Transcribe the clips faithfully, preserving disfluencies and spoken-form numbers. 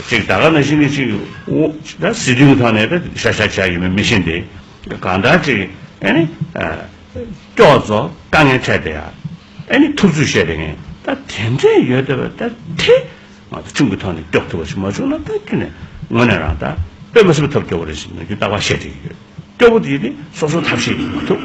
ཅིག་ད་ག་ནང་བཞིན་གྱི་ཅིག་ད་སྲིད་དོན་ཐོག་ནས་ད་ཤ་ཤ་བྱ་ཡོད་མེད་མི་ཤེས་ཏེ། གང་ལྟར་ཅིག་ཨ་ནི་སྐྱོ་ཚོ་དཀའ་ངལ་འཕྲད་དེ་ཡ་ཨ་ནི་ཐུབ་ཚོད་བཤད་དེ་ངས་ད་དེ་འདྲས་ཡོད་བསྡད་པ་ད་དེ་ང་ཚོ་ཁྲིམས་ཀྱི་ཐོག་ནས་སྐྱོབ་ཐུབ་པ་ཞིག་མ་བྱུང་ན་ད་ཁྱོད་ནས་དངོས་གནས་རང་ད་དཔེ་མ་སྲིད་པ་ཐབས་སྐྱོ་བོ་རེད་ཟེར་ནས་ངས་རྟག་པར་བཤད་བསྡད་ཀྱི་ཡོད། སྐྱོ་བོ་དེ་དེ་སོ་སོ་ཐབས་ཤེས་ཡིན་མ་ཐུབ།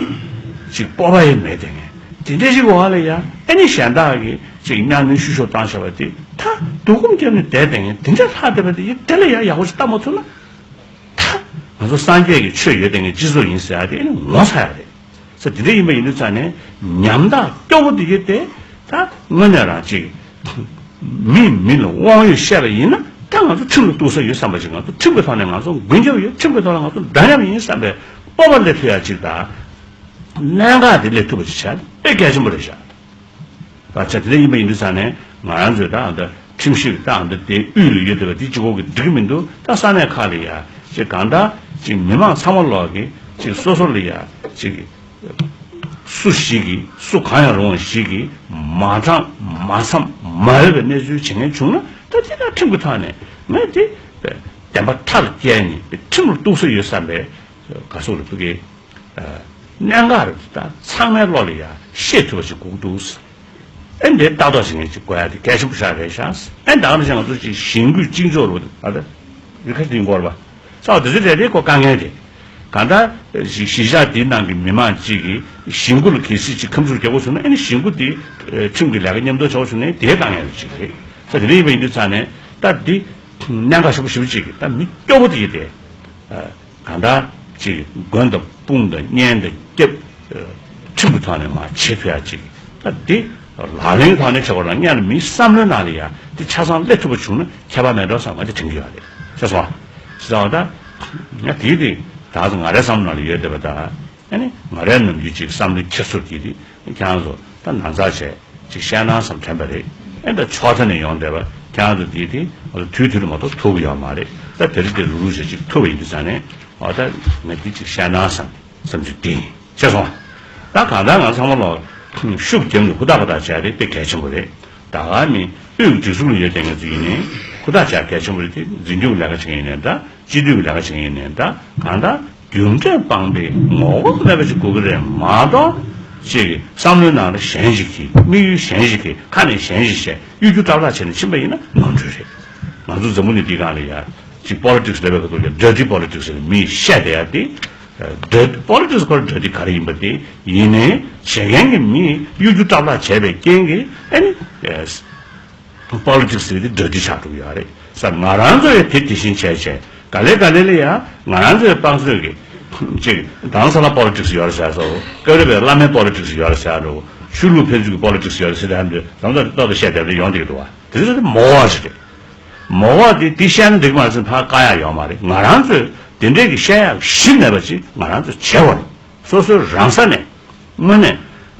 ཅིག་སྤོབས་པ་ཡང་མེད་དེ་ངས་དེ་འདྲས་ཞིག་འོག་ལ་ཡ་ཨ་ནི་གཞན་དག་གིས་ཅིག་གཉའ་གནོན་བཤུ་གཞོག་བཏང་བྱ་བ་དེ་ད་སྡུག་སྐོམ་བརྒྱབ་ནས་བསྡད་དེ་ངས་དེ་འདྲས་ལྷག་བསྡད་པ་དེ་ཡིན་དེ་ལ་ཡ་ཡག་པོ་ཞིག་བལྟ་མ་ཐུབ་ན། ད་ང་ཚོ་སངས་རྒྱས་ཀྱི་ཆོས་ཡོད་དེ་ངས་སྤྱི་ཚོགས་ཡིན་ཟེར་ཡ་དེ་ཨ་ནི་ངོ་ཚ་ཡ་རེད། ས་དེ་འདྲ་ཡིན་པ་ཡིན་དུས་ཙང་ནས་ཉམ་ཐག་སྐྱོ་བོ་དེ་ཡོད་དེ་ད་དངོས་གནས་རང་ཅིག་མི་མི་ལ་དབང་ཡོད་བཤད་པ་ཡིན་ན་ད་ང་ཚོ་ཁྲིམས་ལ་གཏུགས་ས་ཡོད་བསམ་པ་ཅིག་ང་ཚོ་ཁྲིམས་ཀྱི་ཐོག་ནས་ང་ཚོ་མགོན་སྐྱབས་ཡོད། ཁྲིམས་ཀྱི་ཐོག་ལ་ང་ཚོ་འདྲ་མཉམ་ཡིན་བསམ་པའི་སྤོབས་པ་སླེབས་ཐུབ་ཡ་ཅིག་དང་། གནད་འགག་དེ་སླེབས་ཐུབ་པ་ཅིག་བྱས་ན་དཔེ་གལ་ཆེན་པོ་རེད་ཤག་ད་ཆ་དེ་འདྲ་ཡིན་པ་ཡིན་དུས་ཙང་ནས་ང་རང་ཚོས་ད་ཨ་ད་ཁྲིམས་ཞིབ་ད་ཨ་ད་དེ་དབུས་ལ་ཡོད་བསྡད་པ་དེ་གཅིག་པོ་གིས་འགྲིག་གི་མི་འདུག་ད་ས་གནས་ཁག་ལ་ཡ་ཅིག་གང་ལྟར་ཅིག་མི་མང་ཚང་མ་ལོག་གིས་ཅིག་སོ་སོ་ལ་ཡ་ཅིག་སུ་ཞིག་གིས་སུ་གང་ཡང་རུང་བ་ཞིག་གིས་མ་དྲང་མ་འཚམ་མ་འོས་པའི་གནས་ཚུལ་བྱེད་མཁན་བྱུང་ན་ད་དེ་ད་ཁྲིམས་ཀྱི་ཐོག་ནས་ངས་དེ་བདེན་པ་མཐའ་ལ་བསྐྱལ་ནས་ཁྲིམས་ལ་གཏུགས་ས་ཡོད་བསམ་པའི་ག་སོགས་ལ་ཐུག་གི་གནད་འགག་རེད་ད་ཚང་མའི་བློ་ལ་ཡ་ཤེས་ཐུབ་པ་ཞིག་དགོས་འདུག་ཨེ་འདི་ལྟ་རྟོག་བྱེད་མཁན་ཅིག་དགོས་ཡ་དེ་གལ་ཆེན་པོ་ཞིག་རེད་ཤག་ཨེ་ད་ག་ནང་བཞིན་ང་ཚོ་ཅིག་ཞིང་བཀོད་གཅིག་མཆོག་རུ་ཨ་ད་རི་ཁ་དེ་འགོར་བ་ས་དེ་ཚོ་རེ་རེ་ཀོ་དཀའ་ངལ་རེད། གང་ལྟར་གཞིས་ཆགས་དེའི་ནང་གི་མི་མང་གཅིག་གིས་ཞིང་བཀོད་ལ་གལ་སྲིད་ཅིག་ཁམས་ཚུར་རྒྱག་དགོས་བྱུང་ན་ཨེ་ནི་ཞིང་བཀོད་དེ་ཁྲིམས་ཀྱི་ལས་ཀ་མཉམ་དུ་བྱ་དགོས་བྱུང་ན་དེའི་དཀའ་ངལ་རེ་ཅིག་རེད། ས་དེ་འདྲ་ཡིན་པ་ཡིན་དུས་ཙང་ནས་ད་འདི་གནད་འགག་ཆེན་པོ་ཞེ་པོ་ཅིག་གི་ད་མི་སྐྱོ་བོ་དེ་ཡིན་ཏེ། གང་ལྟར་ཅིག་མགོན་དང་དཔུང་དང་གཉེན་དང་སྐྱབས། ཁྲིམས་ཀྱི་ཐོག་ནས་མར་བྱེད་ཐུབ་ཡ་ཅིག་ད་འདི་ལག་ལེན་ཐོག་ནས་བྱེད་པ་ལ་སྔོན་ལ་མིའི་བསམ་བློའི་ནང་ལ་ཡ་འདི་ཆ་ཚང་སླེབས་ཐུབ་པ་བྱུང་ན་ཁྱད་པར་མེད་འགྲོ་བསམ་ང་འདི་དྲན་གྱི་ཡོད་རེད་ཤེས་སོང་ང་། ཞེས་པ་ད་ང་དེའི་དེ་ད་ང་རའི་བསམ་བློ་ནང་ལ་ཡོད་བསྡད་པ་ད་ཨ་ནི་ང་རའི་ནམ་རྒྱུན་ཅིག་བསམ་བློའི་འཁྱེར་སོ་དེ་དེ་ཁྱེད་རང་ཚོ་ད་ན་ཚ་བྱས། ཅིག་བཤད་ན་བསམ་དྲན་པ་རེད། ཨེ་ད་ཕྱོགས་མཐའ་ནས་ཡོང་བསྡད་པ་ཁྱེད་རང་ཚོ་དེའི་དེ་དུས་དུས་ལ་མ་གཏོགས་ཐུབ་ཀྱི་ཡོད་མ་རེད། ད་དེ་རིང་དེ་རུ་རུ་བྱས་ཅིག་ཐུབ་པ་ཡིན་དུས་ཙང་ནས་འོ་ད་ང་དེ་ཅིག་བཤད་ན་བསམ་བསམ་ཚུལ་དེ་ཡིན་ཤེས་སོང་། ད་གང་ལྟར་ང་ཚང་མ་ལོག་ཤུགས་རྒྱབ་ནས་ཧུར་ཐག་ཧུར་ཐག་བྱས་རེད་དཔེ་གལ་ཆེན་པོ་རེད། ད་ག་མི་དབུས་སྒྲིག་འཛུགས་ལ་ཡོད་བསྡད་མཁན་ཚོ་ཡིན་ནའི་ཧུར་ཐག་བྱས་གལ་ཆེན་པོ་རེད་དེ་འཛིན་སྐྱོང་གི་ལས་ཀ་བྱེད་མཁན་ཡིན་ནའི་ད་སྤྱི་འཐུས་ཀྱི་ལས་ཀ་བྱེད་མཁན་ཡིན་ནའི་ད་གང་ལྟར། རྒྱུ་འབྲས་སྤངས་པའི་ངོ་བོ་མེད་པ་ཅིག་དགོས་ཀྱི་རེད་མ་གཏོགས། ཅིག་བསམ་བློའི་ནང་ལ་གཞན་ཞིག་གིས་དམིགས་ཡུལ་གཞན་ཞིག་གིས་ཁ་ནས་གཞན་ཞིག་བཤད་གཡོ་སྒྱུ་ཏག་ཏག་བྱས་ནས་ཕྱིན་པ་ཡིན་ན་ནོར་འཁྲུལ་རེད། ང་ཚོ་འཛམ་བུ་གླིང་འདིའི་སྒང་ལ་ཡ་ཅིག་པོ་ལི་ཊིག་སི་ལབ་པའི་ཁ་ཐུག་ལ་ཌར་ཊི་པོ་ལི་ཊིག་སི་ཟེར་ནས་མིས་བཤད་བསྡད་ཡ་དེ། ཌར་ཊི་པོ་ལི་ཊིག་སི་ཁོ་ཌར་ཊི་ག་རེ་ཡིན་པ་དེ་ཡིན་ནའི་བྱེད་མཁན་གྱི་མིས་གཡོ་སྒྱུ་ཏག་ཏག་བྱས་པའི་རྐྱེན་གྱིས་ཨ་ནི། པོ་ལི་ཊིག་སི་ཟེར་དེ་ཌར་ཊི་ཆགས་འགྲོ་གི་ཡོད་རེད། ས་ང་རང་ཚོ་ཡང་དེ་དེ་བཞིན་བྱས་བྱས་ག་ལེ་ག་ལེ་ལ་ཡང་ང་རང་ཚོའི་དཔང་བཟོས་ཀྱི་ཅིག་རྡ་རམ་ས་ལ་པོ་ལི་ཊིག་སི་ཡོད་རེད་ཟེར་སོ། ཀ་རི་བའི་བླ་མའི་པོ་ལི་ཊིག་སི་ཡོད་རེད་ཟེར་འགྲོ། ཆོས་ལུགས་ཕན་ཚུན་གྱི་པོ་ལི་ཊིག་སི་ཡོད་རེད་ཟེར་དེ་འདྲ་རང་ཚོ་ཏོག་ཏོག་བཤད་བསྡད་པ་ཡོང་བསྡད་ཀྱི་འདུག་བ། དེ་ཚོ་མོ་བ་ཞིག་རེད། མོ་བ་དེ་དེ་བཤད་ན་འགྲིག་མ་རེད་ཟེར་ཕར་བཀག་ཡག་ཡོད་མ་རེད། ང་རང་ཚོས་དེ་འདྲས་ཀྱི་བཤད་ཡག་གཞི་མེད་པ་ཅིག་ང་རང་ཚོས་བྱེད་དགོས་རེད། སོ་སོའི་རང་ས་ནས་དངོས་གནས་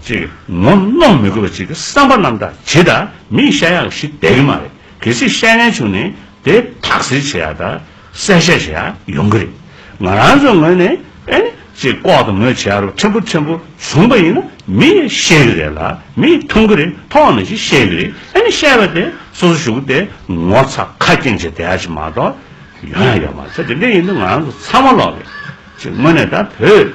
ཅིག་ངོ་གནོང་མི་དགོས་པ་ཅིག་གི་བསམ་པ་རྣམ་དག་ཇི་ལྟར་མིས་བཤད་ཡག་ཞིག་བསྡད་ཀྱི་མ་རེད། གལ་སྲིད་བཤད་མཁན་བྱུང་ནས་དེ་དག་སེལ་བྱེད་ཡག་དང་གསལ་བཤད་བྱེད་ཡག་ཡོང་གི་རེད། ང་རང་ཚོའི་ངོས་ནས་ཨེ་ནི་ཅིག་ལྐོག་དང་ངོས་བྱེད་ཡག་རུ་ཕྲན་བུ་ཕྲན་བུ་བྱུང་པ་ཡིན་ན་མིས་ཤེས་ཀྱི་རེད་ལ་མིས་མཐོང་གི་རེད། མཐོང་ནས་ཅིག་ཤེས་ཀྱི་རེད། ཨེ་ནི་ཤེས་པ་དེ་སོ་སོ་ཞུ་གི་དེ་ངོ་ཚ་ཁ་སྐྱེངས་བྱས་བསྡད་ཡག་ཅིག་མ་གཏོགས་ཡོང་ཡག་ཡོད་མ་རེད། དེ་འདྲ་ཡིན་དུས་ང་རང་ཚོ་ཚང་མ་ལོག་གི་ཅིག་དངོས་གནས་ད་བོད།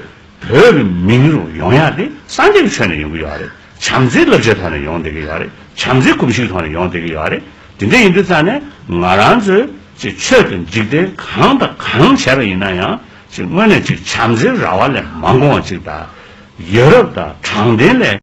བོད་ཀྱི་མིང་རུ་ཡོང་ཡག་དེ་སངས་རྒྱས་ཀྱི་ཆོས་ནས་ཡོང་གི་ཡོད་རེད། བྱམས་བརྩེའི་བསླབ་བྱའི་ཐོག་ནས་ཡོང་བསྡད་ཀྱི་ཡོད་རེད། བྱམས་བརྩེའི་གོམས་གཤིས་ཐོག་ནས་ཡོང་བསྡད་ཀྱི་ཡོད་རེད། དེ་འདྲ་ཡིན་དུས་ཙང་ནས་ང་རང་ཚོས་ཅིག་ཆོས་དང་འཇིག་རྟེན་གང་དང་གང་བྱས་པ་ཡིན་ན་ཡང་ཅིག་དངོས་གནས་ཅིག་བྱམས་བརྩེའི་ར་བ་ལས་མ་འགོངས་པ་ཅིག་དང་། ཡ་རབས་དང་དྲང་བདེན་ལས་